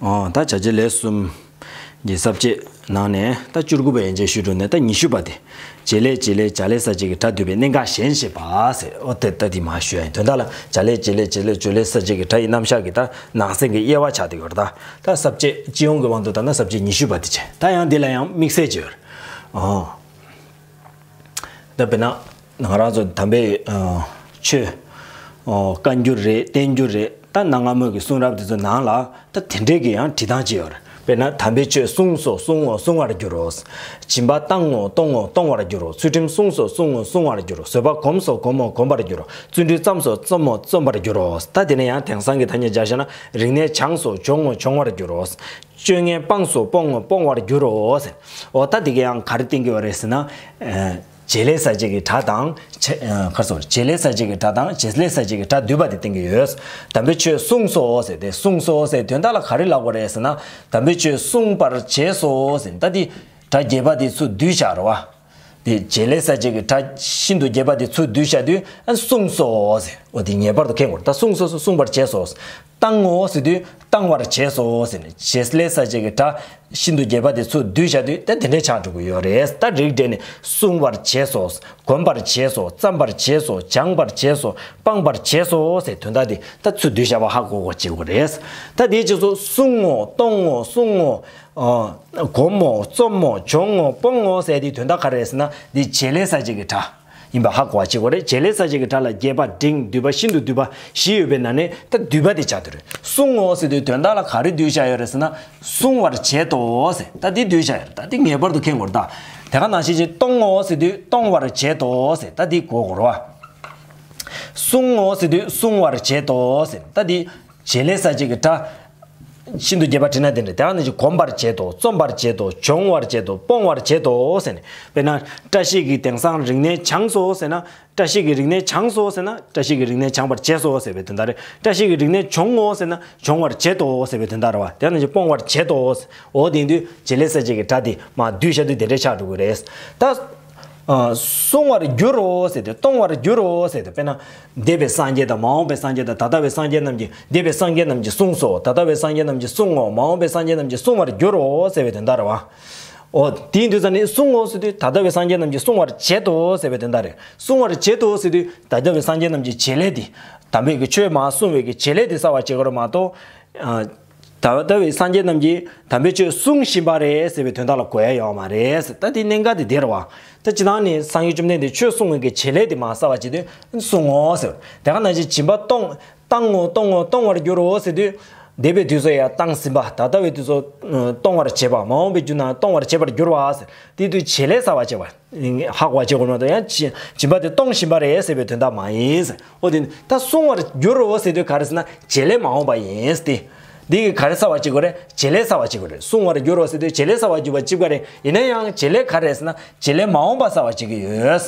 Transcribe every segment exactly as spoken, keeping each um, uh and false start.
ཨོ་ད་བྱ་བྱེད་ལས་གསུམ་གྱི་ས་བཅད་ནང་ནས་ད་བཅུ་དགུ་པ་ཡན་ཆད་ཞུས་གྲུབ་ནས་ད་ཉི་ཤུ་པ་དེ། བྱེད་ལས་བྱེད་ལས་བྱ་ལས་ས་བཅད་ཀྱི་སྒྲ་བསྡུས་པའི་གནད་འགག་གཞན་བཤད་པ་ཟེར། ཨོ་དེ་ད་དེ་མ་ཞུ་ཡ་ཡིན། དོན་དག་ལ་བྱ་ལས་བྱེད་ལས་བྱེད་ལས་བྱེད་ལས་ས་བཅད་ཀྱི་སྒྲ་ཡི་རྣམ་གཞག་གི་ད་ནང་གསེས་ཀྱི་དབྱེ་བ་ཆགས་བསྡད་ཡོད་རེད། ད་ད་ས་བཅད་སྤྱི་ཡོངས་ཀྱི་དབང་དུ་བཏང་ན་ས་བཅད་ཉི་ཤུ་པ་དེ་བྱས། ད་ཡང་འདི་ལ་ཡང་དམིགས་བསལ་ཅིག་ཡོད་རེད། ཨོ། ད་དཔེར་ན་ང་རང་ཚོ་དམ་པའི་ཆོས་བཀའ་འགྱུར་རེད། བསྟན་འགྱུར་རེད། ད་གནའ་སྔ་མོའི་གི་གསུང་རབ་དེ་ཚོ་ནང་ལ་ད་དེ་འདྲའི་གི་ཡང་འབྲི་སྟངས་ཅིག་ཡོད་རེད། དཔེར་ན་དམ་པའི་ཆོས་གསུངས་སོ་གསུང་ངོ་གསུང་བར་འགྱུར་རོ། སྦྱིན་པ་བཏང་ངོ་གཏོང་ངོ་གཏོང་བར་འགྱུར་རོ། ཚུལ་ཁྲིམས་བསྲུངས་སོ་བསྲུང་ངོ་བསྲུང་བར་འགྱུར་རོ། བཟོད་པ་སྒོམས་སོ་སྒོམ་མོ་སྒོམ་པར་འགྱུར་རོ། བརྩོན་འགྲུས་བརྩམས་སོ་བརྩམ་མོ་བརྩམ་པར་འགྱུར་རོ། ད་དེ་ནས་ཡང་དེང་སང་གི་ཐ་སྙད་སྦྱར་བཞག་ན་རིག་གནས་སྦྱངས་སོ་སྦྱོང་ངོ་སྦྱོང་བར་འགྱུར་རོ། སྤྱོད་ངན་སྤངས་སོ་སྤོང་ངོ་སྤོང་བར་འགྱུར་རོ་ཟེར། འོ་ད་འདི་ག་ཡང་ག་རེ་བསྟན་གྱི་ཡོད་རེད་ཟེར་ན། བྱེད་ལས་ས་བཅད་ཀྱི་སྒྲ་དང་། བྱེད་ག་རེ་ཟེར། བྱེད་ལས་ས་བཅད་ཀྱི་སྒྲ་དང་བྱེད་ལས་ས་བཅད་ཀྱི་སྒྲ་བསྡུས་པ་དེ་བསྟན་གྱི་ཡོད། དམ་པའི་ཆོས་གསུངས་སོ་ཟེར་ཏེ། གསུངས་སོ་ཟེར་དོན་དག་ལ་ག་རེ་ལབ་དགོས་རེད་ཟེར་ན། དམ་པའི་ཆོས་གསུངས་པར་བྱས་སོ་ཟེར། ད་འདི་སྒྲ་རྒྱས་པ་དེ་ཚུར་བསྡུས་བཞག་རེད་བ། དེ་བྱེད་ལས་ས་བཅད་ཀྱི་སྒྲ་ཤིན་ཏུ་རྒྱས་པ་དེ་ཚུར་བསྡུས་བཞག་དུས་ཨ་གསུངས་སོ་ཟེར། འོ་དེ་ངེས་པར་དུ་མཁྱེན་དགོས་རེད། ད་གསུངས་སོ་སོ་གསུངས་པར་བྱས་སོ། བཏང་ངོ་ཟེར་དུས་བཏང་བར་བྱས་སོ་ཟེར་ནས། བྱེད་ལས་ས་བཅད་ཀྱི་སྒྲ་ཤིན་ཏུ་རྒྱས་པ་དེ་ཚུར་བསྡུས་བཞག་དུས་ད་དེ་འདྲའི་ཆགས་འགྲོ་གི་ཡོད་རེད། ད་རིགས་འགྲེ་ནས་གསུང་བར་བྱས་སོ། སྒོམ་པར་བྱས་སོ། བརྩམ་པར་བྱས་སོ། སྦྱངས་པར་བྱས་སོ། སྤངས་པར་བྱས་སོ་ཟེར་དོན་དག་དེ་ད་ཚུར་བསྡུས་བཞག་པ་ཧ་གོ་དགོས་བྱེད་དགོས་རེད། ད་དེའི་རྗེས་སུ་གསུང་ངོ་གཏོང་ངོ་གསུང་ངོ་། ཨ། སྒོམ་མོ་རྩོམ་མོ་སྦྱོང་ངོ་སྤོང་ངོ་ཟེར་དེའི་དོན་དག་ག་རེ་རེད་ཟེར་ན། འདི་བྱེད་ལས་ས་བཅད་ཀྱི་སྒྲ་ཡིན་པ་ཧ་གོ་བ་བྱེད་དགོས་རེད། བྱེད་ལས་ས་བཅད་ཀྱི་སྒྲ་ལ་རྒྱས་པ་འབྲིང་བསྡུས་པ་ཤིན་ཏུ་བསྡུས་པ་བཞི་ཡོད་པའི་ནང་ནས་ད་བསྡུས་པ་དེ་ཆགས་བསྡད་རེད། གསུང་ངོ་ཟེར་དུས་དོན་དག་ལ་ག་རེ་བསྡུས་བཞག་ཡོད་རེད་ཟེར་ན། གསུང་བར་བྱེད་དོ་ཟེར། ད་འདི་བསྡུས་བཞག་ཡོད་རེད། ད་འདི་ངེས་པར་དུ་མཁྱེན་དགོས་རེད། ད་དེ་ག་ནང་བཞིན་གྱི་གཏོང་ངོ་ཟེར་དུས་གཏོང་བར་བྱེད་དོ་ཟེར། ད་འདི་གོ་དགོས་རེད་བ། གསུང་ངོ་ཟེར་དུས་གསུང་བར་བྱེད་དོ་ཟེར། ད་འདི་བྱེད་ལས་ས་བཅད་ཀྱི་སྒྲ་ཤིན་ཏུ་རྒྱས་པ་བྲིས་ན་དེ་འདྲ། དེ་ག་ནང་བཞིན་སྒོམ་པར་བྱེད་དོ། རྩོམ་པར་བྱེད་དོ། སྦྱོང་བར་བྱེད་དོ། སྤོང་བར་བྱེད་དོ་ཟེར་ནས། དཔེར་ན་བཀྲ་ཤིས་ཀྱིས་དེང་སང་རིག་གནས་སྦྱངས་སོ་ཟེར་ན། བཀྲ་ཤིས་ཀྱིས་རིག་གནས་སྦྱངས་སོ་ཟེར་ན། བཀྲ་ཤིས་ཀྱིས་རིག་གནས་སྦྱངས་པར་བྱས་སོ་ཟེར་བའི་དོན་དག་རེད། བཀྲ་ཤིས་ཀྱིས་རིག་གནས་སྦྱོང་ངོ་ཟེར་ན། སྦྱོང་བར་བྱེད་དོ་ཟེར་བའི་དོན་དག་རེད་བ། དེ་ནང་བཞིན་སྤོང་བར་བྱེད་དོ། འོ་དེ་དུས་བྱེད་ལས་ས་བཅད་ཀྱི་སྒྲ་དེ་མར་བསྡུས་བཞག་དུས་དེ་འདྲའི་ཆགས་འགྲོ་གི་རེད། ད་ཨ་གསུང་བར་འགྱུར་རོ་ཟེར་ཏེ། གཏོང་བར་འགྱུར་རོ་ཟེར་ཏེ། དཔེར་ན་འདས་པའི་སངས་རྒྱས་དང་མ་འོངས་པའི་སངས་རྒྱས་དང་ད་ལྟ་བའི་སངས་རྒྱས་རྣམས་ཀྱིས། འདས་པའི་སངས་རྒྱས་རྣམས་ཀྱིས་གསུངས་སོ། ད་ལྟ་བའི་སངས་རྒྱས་རྣམས་ཀྱིས་གསུང་ངོ་། མ་འོངས་པའི་སངས་རྒྱས་རྣམས་ཀྱིས་གསུང་བར་འགྱུར་རོ་ཟེར་བའི་དོན་དག་རེད་བ། འོ་དེའི་དུས་ཙ་ནས་གསུང་ངོ་ཟེར་དུས་ད་ལྟ་བའི་སངས་རྒྱས་རྣམས་ཀྱིས་གསུང་བར་བྱེད་དོ་ཟེར་བའི་དོན་དག་རེད། གསུང་བར་བྱེད་དོ་ཟེར་དུས་ད་ལྟ་བའི་སངས་རྒྱས་རྣམས་ཀྱི་བྱེད་ལས་དེ། དམ་པའི་གི་ཆོས་མར་གསུང་བའི་གི་བྱེད་ལས་དེ་གསལ་བར་བྱེད་དགོས་རེད་མ་གཏོགས། ཨ། ད་ལྟ་བའི་སངས་རྒྱས་རྣམས་ཀྱིས་དམ་པའི་ཆོས་གསུང་བཞིན་པ་རེད་ཟེར་བའི་དོན་དག་ལ་གོ་ཡ་ཡོད་མ་རེད། ད་དེ་གནད་འགག་དེ་དེ་རེད་བ། ད་སྤྱིར་བཏང་ནས་སངས་རྒྱས་བཅོམ་ལྡན་འདས་ཆོས་གསུང་བའི་གི་བྱེད་ལས་དེ་མར་གསལ་བར་བྱེད་དུས་གསུང་ངོ་ཟེར། དེ་ག་ནང་བཞིན་སྦྱིན་པ་གཏོང་། བཏང་ངོ་། གཏོང་ངོ་། གཏོང་བར་འགྱུར་རོ་ཟེར་དུས། འདས་པའི་དུས་སུ་ཡང་བཏང་ཟིན་པ། ད་ལྟ་བའི་དུས་སུ་གཏོང་བར་བྱེད་པ། མ་འོངས་པའི་རྒྱུ་ན་གཏོང་བར་བྱེད་པར་འགྱུར་བ་ཟེར། དེའི་དུས་བྱེད་ལས་གསལ་བར་བྱེད་པ། ཧ་གོ་བ་བྱེད་དགོས་མ་གཏོགས་ཡང་སྦྱིན་པ་དེ་གཏོང་བཞིན་པ་རེད་ཟེར་བའི་དོན་དག་མ་ཡིན་ཟེར། འོ་དེ་ད་གསུང་བར་འགྱུར་རོ་ཟེར་དུས་ག་རེ་ཟེར་ན་བྱེད་ལས་མ་འོངས་པ་ཡིན་ཏེ། འདི་གིས་ག་རེ་གསལ་བར་བྱེད་དགོས་རེད། བྱེད་ལས་གསལ་བར་བྱེད་དགོས་རེད། གསུང་བར་འགྱུར་རོ་ཟེར་དུས་བྱེད་ལས་གསལ་བར་འགྱུར་བ་གཅིག་པ་རེད། ཡིན་ན་ཡང་བྱེད་ལས་ག་རེ་རེད་ཟེར་ན་བྱེད་ལས་མ་འོངས་པ་གསལ་བར་བྱེད་ཀྱི་ཡོད།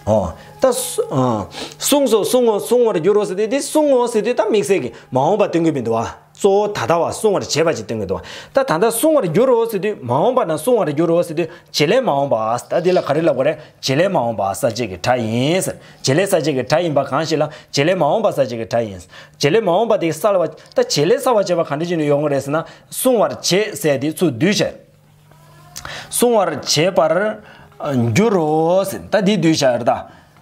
ཨོ། ད་གསུ- ཨ། གསུངས་སོ་གསུང་ངོ་གསུང་བར་འགྱུར་རོ་ཟེར་དུས་འདི་གསུང་ངོ་ཟེར་དུས་ད་དམིགས་བསལ་གྱི་མ་འོངས་པ་སྟོན་གྱི་མི་འདུག་བ། གཙོ་བོ་ད་ལྟ་བ་གསུང་བར་བྱེད་པ་ཅིག་སྟོན་གྱི་འདུག་བ། ད་ད་ལྟ་གསུང་བར་འགྱུར་རོ་ཟེར་དུས་མ་འོངས་པ་ན་གསུང་བར་འགྱུར་རོ་ཟེར་དུས་བྱེད་ལས་མ་འོངས་པ། ད་འདི་ལ་ག་རེ་ལབ་དགོས་རེད། བྱེད་ལས་མ་འོངས་པ་གསལ་བྱེད་ཀྱི་སྒྲ་ཡིན་ཟེར། བྱེད་ལས་གསལ་བྱེད་ཀྱི་སྒྲ་ཡིན་པ་གང་ཞིག་ལ་བྱེད་ལས་མ་འོངས་པ་གསལ་བྱེད་ཀྱི་སྒྲ་ཡིན། བྱེད་ལས་མ་འོངས་པ་དེ་གསལ་བ། ད་བྱེད་ལས་གསལ་བར་བྱེད་པ་ག་འདྲ་ཅིག་ནས་ཡོང་གི་རེད་ཟེར་ན་གསུང་བར་བྱེད་ཟེར་དེ་ཚུར་བསྡུས་བྱས། གསུང་བར་བྱེད་པར་འགྱུར་རོ་ཟེར། ད་འདི་བསྡུས་བཞག་ཡོད་རེད་ད།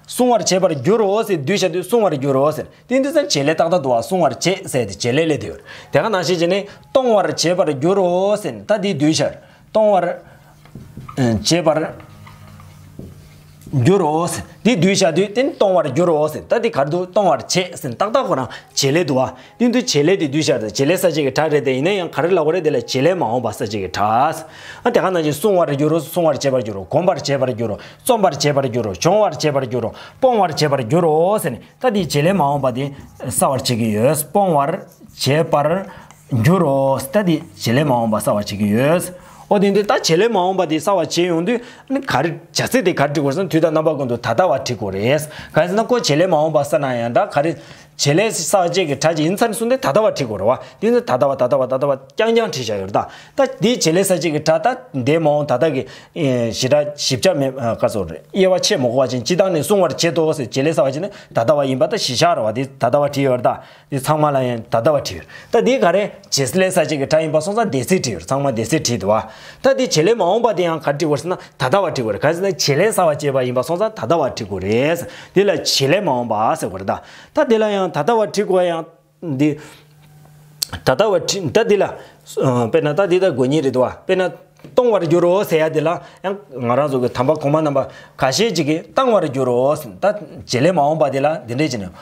གསུང་བར་བྱེད་པར་འགྱུར་རོ་ཟེར་བསྡུས་བཞག་དུས་གསུང་བར་འགྱུར་རོ་ཟེར། དེ་འདི་ཚོ་བྱེད་ལས་ཏག་ཏག་འདུག་བ། གསུང་བར་བྱེད་ཟེར་དེ་བྱེད་ལས་སླེབས་བསྡད་ཡོད་རེད། དེ་ག་ནང་བཞིན་བྱས་ནས་གཏོང་བར་བྱེད་པར་འགྱུར་རོ་ཟེར། ད་འདི་བསྡུས་བཞག་གཏོང་བར་བྱེད་པར་འགྱུར་རོ་ཟེར། འདི་བསྡུས་བཞག་དུས་དེ་ནི་གཏོང་བར་འགྱུར་རོ་ཟེར། ད་འདི་ག་རེ་འདུག་གཏོང་བར་བྱེད་ཟེར་ཏག་ཏག་ཁོ་རང་བྱེད་ལས་འདུག་བ། དེ་འདུག་བྱེད་ལས་དེ་བསྡུས་བཞག་དང་བྱེད་ལས་གསལ་བྱེད་ཀྱི་སྒྲ་རེད་དེ། ཡིན་ན་ཡང་ག་རེ་ལབ་དགོས་རེད། དེ་ལ་བྱེད་ལས་མ་འོངས་པ་གསལ་བྱེད་ཀྱི་སྒྲ། ཨ་དེ་ག་ནང་བཞིན་གསུང་བར་འགྱུར་རོ། གསུང་བར་བྱེད་པར་འགྱུར་རོ། སྒོམ་པར་བྱེད་པར་འགྱུར་རོ། རྩོམ་པར་བྱེད་པར་འགྱུར་རོ། སྦྱོང་བར་བྱེད་པར་འགྱུར་རོ། སྤོང་བར་བྱེད་པར་འགྱུར་རོ་ཟེར་ནས། ད་དེ་བྱེད་ལས་མ་འོངས་པ་དེ་གསལ་བར་བྱེད་ཀྱི་ཡོད། སྤོང་བར་བྱེད་པར་འགྱུར་རོ། ད་དེ་བྱེད་ལས་མ་འོངས་པ་གསལ་བར་བྱེད་ཀྱི་ཡོད། འོ་དེ་འདུག་ད་བྱེད་ལས་མ་འོངས་པ་དེ་གསལ་བར་བྱེད་ཡོང་དུས་ནི་ག་རེ་བྱ་ཚིག་དེ་ག་རེ་འབྲི་དགོས་ཟེར་ན་དུས་དང་རྣམ་པ་ཀུན་ཏུ་ད་ལྟ་བ་འབྲི་དགོས་རེད། གང་ཡིན་ཟེར་ན་ཁོ་བྱེད་ལས་མ་འོངས་པ་གསལ་ན་ཡང་འདྲ་ག་རེ། བྱེད་ལས་བསགས་བྱེད་ཀྱི་སྒྲ་ཅིག་ཡིན་ཚར་སོང་སྟེ་ད་ལྟ་བ་བྲིས་དགོས་རེད་བ། དེ་ནི་ད་ལྟ་བ་ད་ལྟ་བ་ད་ལྟ་བ་རྐྱང་རྐྱང་བྲིས་བཞག་ཡོད་རེད་ད། ད་འདི་བྱེད་ལས་བསགས་བྱེད་ཀྱི་སྒྲ་ད་འདས་མ་འོངས་ད་ལྟ་གི་ཞེ་སྒྲ་ཞིབ་ཆ་མེད་ཨ་ག་ཚོད་རེད། དབྱེ་བ་ཕྱེ་མི་དགོས་པ་ཅན་སྤྱི་བཏང་ནས་གསུང་བར་བྱེད་དོ་ཟེར། བྱེད་ལས་བསགས་པ་ཅིག་ནི་ད་ལྟ་བ་ཡིན་པ་ད་གཞི་བཞག་རེད་བ། འདི་ད་ལྟ་བ་བྲིས་ཡོད་རེད་ད། འདི་ཚང་མ་ལ་ཡང་ད་ལྟ་བ་བྲིས་ཡོད་རེད། ད་འདི་ག་རེ་བྱེད་ལས་བསགས་བྱེད་ཀྱི་སྒྲ་ཡིན་པ་སོང་ཙང་འདས་ཚིག་བྲིས་ཡོད་རེད། ཚང་མ་འདས་ཚིག་བྲིས་འདུག་བ། ད་འདི་བྱེད་ལས་མ་འོངས་པ་དེ་ཡང་ག་རེ་བྲིས་དགོས་རེད་ཟེར་ན་ད་ལྟ་བ་བྲིས་དགོས་རེད། ག་རེ་ཟེར་ན་བྱེད་ལས་བསགས་པ་བྱེད་པ་ཡིན་པ་སོང་ཙང་ད་ལྟ་བ་བྲིས་དགོས་རེད། འདི་ལ་བྱེད་ལས་མ་འོངས་པ་ཟེར་དགོས་རེད་ད། ད་འདི་ལ་ཡང་ད་ལྟ་བ་བྲིས་དགོས་ཡང་འདི། ད་ལྟ་བ་བྲིས་ད་འདི་ལ། ཨ་དཔེར་ན་ད་འདི་ད་དགོས་ངེས་རེད་འདུག་བ། དཔེར་ན་གཏོང་བར་འགྱུར་རོ་ཟེར་ཡ་འདི་ལ་ཡང་ང་རང་ཚོ་གི་དམ་པ་གོང་མ་རྣམ་པ་ཁ་ཤས་ཅིག་གིས་བཏང་བར་འགྱུར་རོ་ཟེར། ད་བྱེད་ལས་མ་འོངས་པ་འདི་ལ་འདི་འདྲས་བྱས་ནས།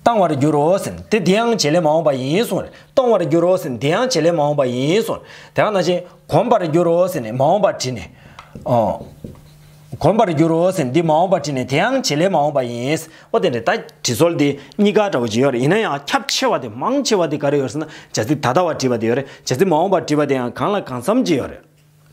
བཏང་བར་འགྱུར་རོ་ཟེར། དེ་འདི་ཡང་བྱེད་ལས་མ་འོངས་པ་ཡིན་གསུངས་རེད། གཏོང་བར་འགྱུར་རོ་ཟེར། འདི་ཡང་བྱེད་ལས་མ་འོངས་པ་ཡིན་གསུངས་རེད། དེ་ག་ནང་བཞིན་གོམས་པར་འགྱུར་རོ་ཟེར་ནས་མ་འོངས་པ་བྲིས་ནས། ཨོ། གོམས་པར་འགྱུར་རོ་ཟེར་ནས་འདི་མ་འོངས་པ་བྲིས་ནས་དེ་ཡང་བྱེད་ལས་མ་འོངས་པ་ཡིན། ཨོ་དེ་འདྲ་ད་བྲིས་སྲོལ་འདི་གཉིས་ཀ་འདྲ་བོ་ཅིག་ཡོད་རེད། ཡིན་ན་ཡང་ཁྱབ་ཆེ་བ་དེ་མང་ཆེ་བ་དེ་ག་རེ་ཡོད་རེད་ཟེར་ན་བྱ་ཚིག་ད་ལྟ་བ་བྲིས་པ་དེ་ཡོད་རེད། བྱ་ཚིག་མ་འོངས་པ་བྲིས་པ་དེ་ཡང་གང་ལ་གང་འཚམ་ཅིག་ཡོད་རེད།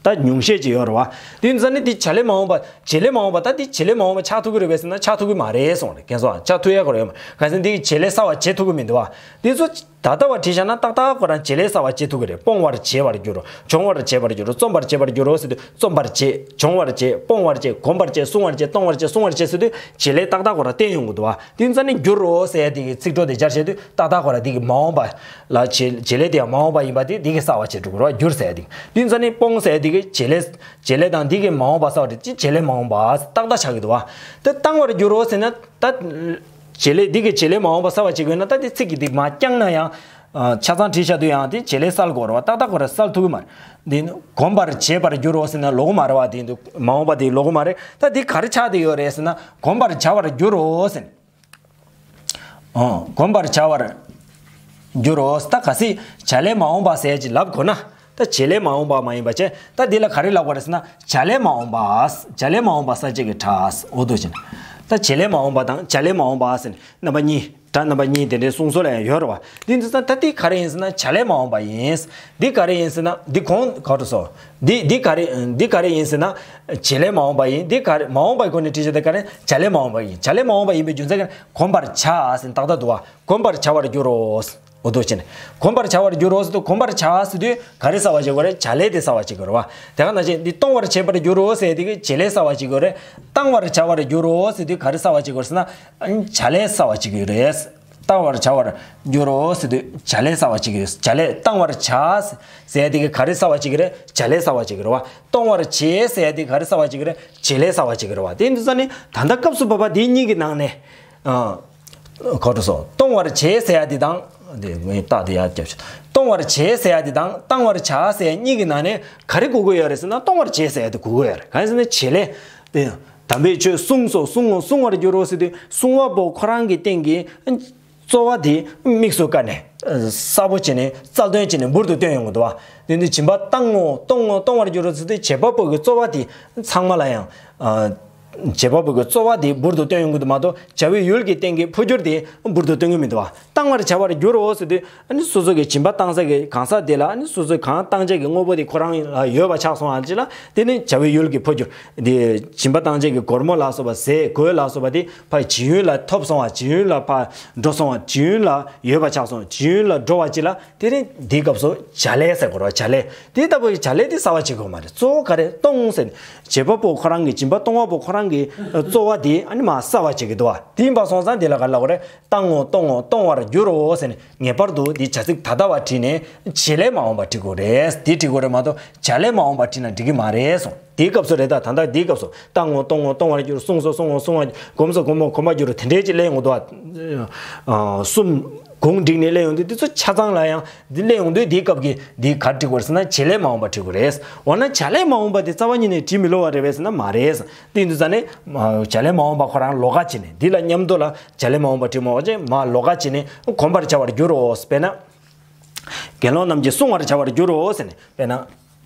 ད་ཉུང་ཤས་ཅིག་ཡོད་རེད་བ། དེ་ཡིན་ཙང་ནི་དེ་བྱ་ལས་མ་འོངས་པ་བྱེད་ལས་མ་འོངས་པ་ད་དེ་བྱེད་ལས་མ་འོངས་པ་ཆགས་ཐུབ་ཀྱི་རེད་པས་ཟེར་ན་ཆགས་ཐུབ་ཀྱི་མ་རེད་གསུངས་རེད། ཁྱེད་ཚོ་ཆགས་ཐུབ་ཡ་ག་རེ་ཡོད་མ་རེད། ག་ཟེར་འདི་གི་བྱེད་ལས་གསར་བ་བྱེད་ཐུབ་ཀྱི་མི་འདུག་བ། དེ་ཚོ་ད་ལྟ་བ་བྲིས་བཞག་ན་ཏག་ཏག་ཁོ་རང་བྱེད་ལས་གསར་བ་བྱེད་ཐུབ་ཀྱི་རེད། སྤོང་བར་བྱེད་པར་འགྱུར་རོ། སྦྱོང་བར་བྱེད་པར་འགྱུར་རོ། རྩོམ་པར་བྱེད་པར་འགྱུར་རོ་ཟེར་དུས་རྩོམ་པར་བྱེད། སྦྱོང་བར་བྱེད། སྤོང་བར་བྱེད། གོམས་པར་བྱེད། གསུང་བར་བྱེད། གཏོང་བར་བྱེད། སྲུང་བར་བྱེད་ཟེར་དུས་བྱེད་ལས་ཏག་ཏག་ཁོ་རང་བསྟན་ཡོང་གི་འདུག་བ། དེ་ཡིན་ཙང་ནི་འགྱུར་རོ་ཟེར་ཡ་དེ་གི་ཚིག་གྲོགས་དེ་སྦྱར་བྱས་དུས་ཏག་ཏག་ཁོ་རང་དེ་གི་མ་འོངས་པ་ལ་བྱེད་བྱེད་ལས་དེ་ཡང་མ་འོངས་པ་ཡིན་པ་དེ་དེ་གི་གསར་བ་བྱེད་འགྲོ་གི་རེད་བ། འགྱུར་ཟེར་ཡ་དེ་གི། དེ་ཡིན་ཙང་ནི་སྤོང་ཟེར་ཡ་དེ་གི་བྱེད་ལས་བྱེད་ལས་དང་དེ་གི་མ་འོངས་པ་གསར་བ་དེ་ཅི་བྱེད་ལས་མ་འོངས་པ་ཏག་ཏག་ཆགས་ཀྱི་འདུག་བ། དེ་བཏང་བར་འགྱུར་རོ་ཟེར་ན་ད། བྱེད་ལས་འདི་གི་བྱེད་ལས་མ་འོངས་པ་གསར་བ་བྱེད་དགོས་ན་ད་དེ་ཚིག་གི་འདི་མ་རྐྱང་ན་ཡང་། ཨ་ཆ་ཚང་བྲིས་བཞག་དུས་ཡང་དེ་བྱེད་ལས་གསར་དགོས་རེད་བ། ཏག་ཏག་ཁོ་རང་གསར་ཐུབ་ཀྱི་མ་རེད། འདི་ནི་གོམས་པར་བྱེད་པར་འགྱུར་རོ་ཟེར་ན་ལོག་གི་མ་རེད་བ། དེ་འདུག་མ་འོངས་པ་དེ་ལོག་གི་མ་རེད། ད་འདི་ག་རེ་ཆགས་བསྡད་ཡོད་རེད་ཟེར་ན་གོམས་པར་བྱ་བར་འགྱུར་རོ་ཟེར། ཨོ་གོམས་པར་བྱ་བར་འགྱུར་རོ། ད་གལ་སྲིད་བྱ་ལས་མ་འོངས་པ་ཟེར་ཅིག་ལབ་དགོས་ན། ད་བྱེད་ལས་མ་འོངས་པ་མ་ཡིན་པ་བྱས། ད་འདི་ལ་ག་རེ་ལབ་དགོས་རེད་ཟེར་ན་བྱ་ལས་མ་འོངས་པ། བྱ་ལས་མ་འོངས་པ་གསལ་བྱེད་ཀྱི་སྒྲ། འོ་འདུག་བྱས་ན། ད་བྱེད་ལས་མ་འོངས་པ་དང་བྱ་ལས་མ་འོངས་པ་ཟེར་ནས་རྣམ་པ་གཉིས། སྒྲ་རྣམ་པ་གཉིས་དེ་འདྲའི་གསུང་སྲོལ་ལ་ཡང་ཡོད་རེད་བ། འདི་འདི་ཚོ་ད་འདི་ག་རེ་ཡིན་ཟེར་ན་བྱ་ལས་མ་འོངས་པ་ཡིན། འདི་ག་རེ་ཡིན་ཟེར་ན་འདི་གོང་ག་རེ་སོ། འདི་འདི་ག་རེ་འདི་ག་རེ་ཡིན་ཟེར་ན་བྱེད་ལས་མ་འོངས་པ་ཡིན། འདི་ག་རེ་མ་འོངས་པའི་སྒོ་ནས་བྲིས་བྱས་ད་ག་རེ་བྱ་ལས་མ་འོངས་པ་ཡིན། བྱ་ལས་མ་འོངས་པ་ཡིན་པའི་རྒྱུ་མཚན་ག་རེ་གོམས་པར་བྱ་ཟེར་ཏག་ཏག་འདུག་བ། གོམས་པར་བྱ་བར་འགྱུར་རོ། འོ་འདུག་བྱས་ནས་གོམས་པར་བྱ་བར་འགྱུར་རོ་ཟེར་དུས་གོམས་པར་བྱ་ཟེར་དུས་ག་རེ་གསར་བ་བྱེད་དགོས་རེད། བྱ་ལས་དེ་གསར་བ་བྱེད་དགོས་རེད་བ། དེ་ག་ནང་བཞིན་འདི་གཏོང་བར་བྱེད་པར་འགྱུར་རོ་ཟེར་དེ་གི་བྱེད་ལས་གསར་བ་བྱེད་དགོས་རེད། བཏང་བར་བྱ་བར་འགྱུར་རོ་ཟེར་དུས་ག་རེ་གསར་བ་བྱེད་དགོས་རེད་ཟེར་ན་བྱ་ལས་གསར་བ་བྱེད་དགོས་རེད། བཏང་བར་བྱ་བར་འགྱུར་རོ་ཟེར་དུས་བྱ་ལས་གསར་བ་བྱེད་དགོས། བྱ་ལས་བཏང་བར་བྱ་ཟེར་དེ་གི་ག་རེ་གསར་བ་བྱེད་ཀྱི་རེད། བྱ་ལས་གསར་བ་བྱེད་ཀྱི་རེད་བ། གཏོང་བར་བྱེད་ཟེར་དེ་ག་རེ་གསར་བ་བྱེད་ཀྱི་རེད། བྱེད་ལས་གསར་བ་བྱེད་ཀྱི་རེད་བ། དེ་འདི་ཚོ་ནི་ད་ལྟ་སྐབས་སུ་བབ་པ་དེ་གཉིས་ཀྱི་ནང་ནས། ཨ། གོ་འགྲོ་སོང་། གཏོང་བར་བྱེད་ཟེར་ཡ་འདི་དང་། འདི་ངས་རྟགས་འདི་ཡར་རྒྱབ་ཤིག་གཏོང་བར་བྱེད་ཟེར་ཡ་འདི་དང་གཏང་བར་བྱ་ཟེར་ཡ་གཉིས་ཀྱི་ནང་ནས་ག་རེ་དགོས་ཀྱི་ཡོད་རེད་ཟེར་ན་གཏོང་བར་བྱེད་ཟེར་ཡ་འདི་དགོས་ཀྱི་ཡོད་རེད། གང་ཡིན་ཟེར་ན་བྱེད་ལས་དེ་དམ་པའི་ཆོས་གསུངས་སོ། གསུང་ངོ་། གསུང་བར་འགྱུར་རོ་ཟེར་དུས་གསུང་བ་པོ་ཁོ་རང་གི་སྟེང་གི་རྩོལ་བ་དེ་དམིགས་སུ་བཀར་ནས་གསལ་པོ་བྱས་ནས་རྩལ་འདོན་བྱས་ནས་འབུར་དུ་བཏོན་ཡོང་གི་འདུག་བ། དེ་ནི་སྦྱིན་པ་གཏང་ངོ་། གཏོང་ངོ་། གཏོང་བར་འགྱུར་རོ་ཟེར་དུས་བྱེད་པ་པོ་གི་རྩོལ་བ་དེ་ཚང་མ་ལ་ཡང་། བྱེད་པ་པོ་གི་རྩོལ་བ་དེ་འབུར་དུ་བཏོན་ཡོང་གི་འདུག་མ་གཏོགས་བྱ་བའི་ཡུལ་གྱི་སྟེང་གི་འཕོ་འགྱུར་དེ་འབུར་དུ་བཏོན་གྱི་མི་འདུག་བ། གཏང་བར་བྱ་བར་འགྱུར་རོ་ཟེར་དུས་ཨ་ནི་སོ་སོ་གི་སྦྱིན་པ་བཏང་ས་གི་གང་ཟག་དེ་ལ་ཨ་ནི་སོ་སོའི་གང་བཏང་བྱ་གི་དངོས་པོ་དེ་ཁོ་རང་ལ་ཡོད་པ་ཆགས་སོང་ཨ་ཅི་ལ་དེ་ནི་བྱ་བའི་ཡུལ་གྱི་འཕོ་འགྱུར་དེ་སྦྱིན་པ་བཏང་བྱ་གི་སྒོར་མོ་ལ་སོགས་པ་ཟས་གོས་ལ་སོགས་པ་དེ་ཕར་ཇི་ཡུན་ལ་ཐོབ་སོང་བ་ཇི་ཡུན་ལ་ཕར་འགྲོ་སོང་བ་ཇི་ཡུན་ལ་ཡོད་པ་ཆགས་སོང་ཇི་ཡུན་ལ་འགྲོ་བ་ཅི་ལ། དེ་རིང་འདིའི་སྐབས་སུ་བྱ་ལས་ཟེར་དགོས་རེད་བ། བྱ་ལས། དེ་ལྟ་བུའི་བྱ་ལས་དེ་གསར་བ་བྱེད་དགོས་མ་རེད། གཙོ་བོ་ག་རེ་གཏོང་ཟེར་ནས་བྱེད་པ་པོ་ཁོ་རང་གི་སྦྱིན་པ་གཏོང་བ་པོ་ཁོ་རང་གི་རྩོལ་བ་དེ་ཨ་ནི་མ་གསར་བ་བྱེད་ཀྱི་འདུག་བ། དེ་ཡིན་པ་སོང་ཙང་དེ་ལ་ག་རེ་ལབ་དགོས་རེད། གཏང་ངོ་། གཏོང་ངོ་། གཏོང་བར་འགྱུར་རོ་ཟེར་ནས་ངེས་པར་དུ་དེ་བྱ་ཚིག་ད་ལྟ་བ་བྲིས་ནས་བྱེད་ལས་མ་འོངས་པ་བྲིས་དགོས་རེད། དེ་བྲིས་དགོས་རེད་མ་གཏོགས་བྱ་ལས་མ་འོངས་པ་བྲིས་ན་འགྲིག་གི་མ་རེད་གསུངས། དེའི་སྐབས་སུ་རེད་ད། ད་ལྟ་འདིའི་སྐབས་སུ་གཏང་ངོ་། གཏོང་ངོ་། གཏོང་བར་འགྱུར། གསུངས་སོ། གསུང་ངོ་། གསུང་བ། གོམས་སོ། གོམས་མོ། གོམས་པར་འགྱུར། དེ་འདྲའི་ཅིག་གླེང་ཡོང་འདུག་བ། གསུམ་གུང་བསྒྲིགས་ནས་གླེང་ཡོང་དུས་འདི་ཚོ་ཆ་ཚང་ལ་ཡང་འདི་གླེང་ཡོང་དུས་འདིའི་སྐབས་ཀྱི་འདི་ག་རེ་བྲིས་དགོས་རེད་ཟེར་ན་བྱེད་ལས་མ་འོངས་པ་བྲིས་དགོས་རེད། འོ་ན་བྱ་ལས་མ་འོངས་པ་འདི་རྩ་བ་ཉིད་ནས་བྲིས་མི་ལོ་བ་རེད་པས་ཟེར་ན་མ་རེད། འདི་འདི་ཙ་ནས་བྱ་ལས་མ་འོངས་པ་ཁོ་རང་ལོགས་ཀ་བྱས་ནས་འདི་ལ་མཉམ་དུ་ལ་བྱ་ལས་མ་འོངས་པ་བྲིས་མ་འོངས་ཅེས་མ་ལོགས་ཀ་བྱས་ནས་གོམས་པར་བྱ་བར་འགྱུར་རོ། དཔེར་ན། དགེ་སློང་རྣམས་ཀྱིས་བསྲུང་བར་བྱ་བར་འགྱུར་རོ་ཟེར་ནས་དཔེར་ན།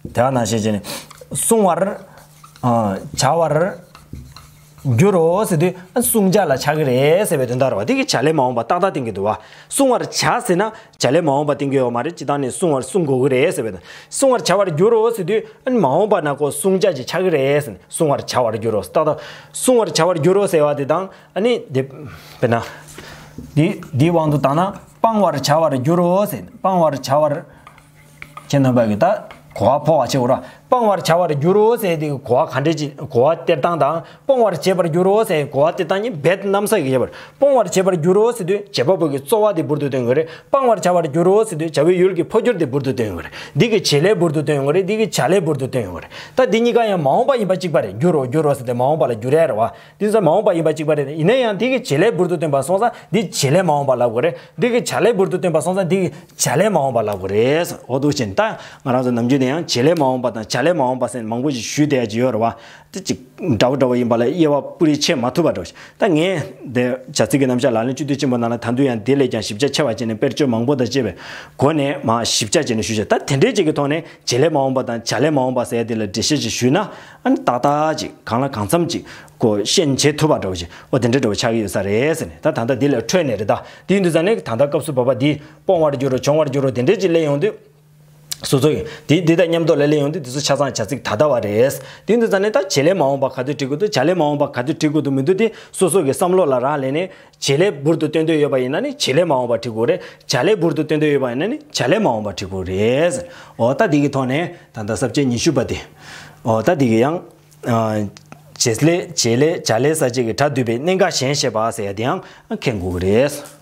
དེ་ག་ནང་བཞིན་བྱས་ནས་བསྲུང་བར་ཨ་བྱ་བར་འགྱུར་རོ་ཟེར་དུས་ཨ་བསྲུང་བྱ་ལ་ཆགས་ཀྱི་རེད་ཟེར་བའི་དོན་དག་རེད་བ། དེ་གི་བྱ་ལས་མ་འོངས་པ་ཏག་ཏག་བསྟན་གྱི་འདུག་བ། བསྲུང་བར་བྱ་ཟེར་ན་བྱ་ལས་མ་འོངས་པ་བསྟན་གྱི་ཡོད་མ་རེད། སྤྱིར་བཏང་ནས་བསྲུང་བར་བསྲུང་དགོས་ཀྱི་རེད་ཟེར་བའི་དོན། བསྲུང་བར་བྱ་བར་འགྱུར་རོ་ཟེར་དུས་ཨ་ནི་མ་འོངས་པ་ན་ཁོ་བསྲུང་བྱ་ཅིག་ཆགས་ཀྱི་རེད་ཟེར་ནས་བསྲུང་བར་བྱ་བར་འགྱུར་རོ་ཏག་ཏག་བསྲུང་བར་བྱ་བར་འགྱུར་རོ་ཟེར་བ་དེ་དང་། ཨ་ནི་དེ། དཔེར་ན། འདི་འདིའི་དབང་དུ་བཏང་ན་སྤང་བར་བྱ་བར་འགྱུར་རོ་ཟེར། སྤང་བར་བྱ་བར། ཁྱེད་རྣམ་པ་གིས་ད་གོ་བ་འཕོ་བ་བྱེད་དགོས་ར། སྤང་བར་བྱ་བར་འགྱུར་རོ་ཟེར་དེ་གི་གོ་བ་ག་འདྲ་ཅིག་གོ་བ་སྟེར་སྟངས་དང་སྤོང་བར་བྱེད་པར་འགྱུར་རོ་ཟེར་གོ་བ་སྟེར་སྟངས་གཉིས་རྦད་གནམ་ས་གི་ཁྱད་པར། སྤོང་བར་བྱེད་པར་འགྱུར་རོ་ཟེར་དུས་བྱེད་པ་པོ་གི་རྩོལ་བ་དེ་འབུར་དུ་སྟོན་དགོས་རེད། སྤང་བར་བྱ་བར་འགྱུར་རོ་ཟེར་དུས་བྱ་བའི་ཡུལ་གྱི་འཕོ་འགྱུར་དེ་འབུར་དུ་སྟོན་དགོས་རེད། འདི་གི་བྱེད་ལས་འབུར་དུ་སྟོན་དགོས་རེད། འདི་གི་བྱ་ལས་འབུར་དུ་སྟོན་དགོས་རེད། ད་འདི་གཉིས་ཀ་ཡང་མ་འོངས་པ་ཡིན་པ་གཅིག་པ་རེད། འགྱུར་རོ་འགྱུར་རོ་ཟེར་ཏེ་མ་འོངས་པ་ལ་འགྱུར་ཡ་རེད་བ། དེ་ཚོ་མ་འོངས་པ་ཡིན་པ་གཅིག་པ་རེད། ཡིན་ན་ཡང་དེ་གི་བྱེད་ལས་འབུར་དུ་སྟོན་པ་སོང་ཙང་འདི་བྱེད་ལས་མ་འོངས་པ་ལབ་དགོས་རེད། འདི་གི་བྱ་ལས་འབུར་དུ་སྟོན་པ་སོང་ཙང་འདི་གི་བྱ་ལས་མ་འོངས་པ་ལབ་དགོས་རེད། འོ་འདུག་བྱས་ནས་ད་ང་རང་ཚོ་ནམ་རྒྱུན་ནས་ཡང་བྱེད་ལས་མ་འོངས་པ་དང་བྱ་ལས་མ་འོངས་པ་ཟེར་མང་པོ་ཞིག་ཞུས་བསྡད་ཡ་ཅིག་ཡོད་རེད་བ། དེ་ཅིག་འདྲ་བོ་འདྲ་བོ་ཡིན་པ་ལ་དབྱེ་བ་སྤུ་རིས་ཕྱེ་མ་ཐུབ་པ་འདྲ་བོ་ཞིག་ད་ངས་འདི་བྱ་ཚིག་གི་རྣམ་གཞག་ལག་ལེན་བཅུ་བདུན་ཆེན་པོ་ནང་ལ་ད་དུང་ཡང་འདི་ལས་ཀྱང་ཞིབ་ཆ་ཆེ་བ་བྱས་ནས་དཔེར་བརྗོད་མང་པོ་དང་བཅས་པའི་སྒོ་ནས་མར་ཞིབ་ཆ་བྱས་ནས་ཞུས་བྱ། ད་དེ་འདྲའི་ཅིག་གི་ཐོག་ནས་བྱེད་ལས་མ་འོངས་པ་དང་བྱ་ལས་མ་འོངས་པ་ཟེར་ཡ་དེ་ལ་འགྲེལ་བཤད་ཅིག་ཞུས་ན། ཨ་ནི་ཏག་ཏག་ཅིག་གང་ལ་གང་འཚམ་ཅིག་གོ་ཤེས་བྱེད་ཐུབ་པ་འདྲ་བོ་ཞིག་འོ་དེ་འདྲ་འདྲ་བོ་ཆགས་ཀྱི་ཡོད་ས་རེད་ཟེར་ནས། ད་ད་ལྟ་འདི་ལ་འཕྲོས་ནས་རེད། ད་དེ་ཡིན་དུས་ཙང་ནས་ད་ལྟ་སྐབས་སུ་བབ་པ་འདི་སྤོང་བར་འགྱུར་རོ། སྦྱོང་བར་འགྱུར་རོ། དེ་འདྲས་ཅིག་སླེབས་ཡོང་དུས། སོ་སོ་ཡིས་དེ་འདི་དང་མཉམ་དུ་ལ་སླེབས་ཡོང་དུས་དེ་ཚོ་ཆ་ཚང་བྱ་ཚིག་ད་ལྟ་བ་རེད། དེ་ཡིན་དུས་ཙང་ནས་ད་བྱེད་ལས་མ་འོངས་པ་ག་དུས་འབྲི་དགོས་འདུག་བྱ་ལས་མ་འོངས་པ་ག་དུས་འབྲི་དགོས་འདུག་མི་འདུག་དེ་སོ་སོ་གི་བསམ་བློ་ལ་རག་ལས་ནས། བྱེད་ལས་འབུར་དུ་སྟོན་འདོད་ཡོད་པ་ཡིན་ན་ནི་བྱེད་ལས་མ་འོངས་པ་འབྲི་དགོས་རེད། བྱ་ལས་འབུར་དུ་སྟོན་འདོད་ཡོད་པ་ཡིན་ན་ནི་བྱ་ལས་མ་འོངས་པ་འབྲི་དགོས་རེད། འོ་ད་འདི་གི་ཐོག་ནས་ད་ལྟ་ས་བཅད་ཉི་ཤུ་པ་དེ། འོ་ད་འདི་གི་ཡང་། བྱེད་ལས་བྱེད་ལས་བྱ་ལས་ས་བཅད་ཀྱི་སྒྲ་བསྡུས་པའི་གནད་འགག་གཞན་བཤད་པ་ཟེར་ཡ་དེ་ཡང་མཁྱེན་དགོས་ཀྱི་རེད།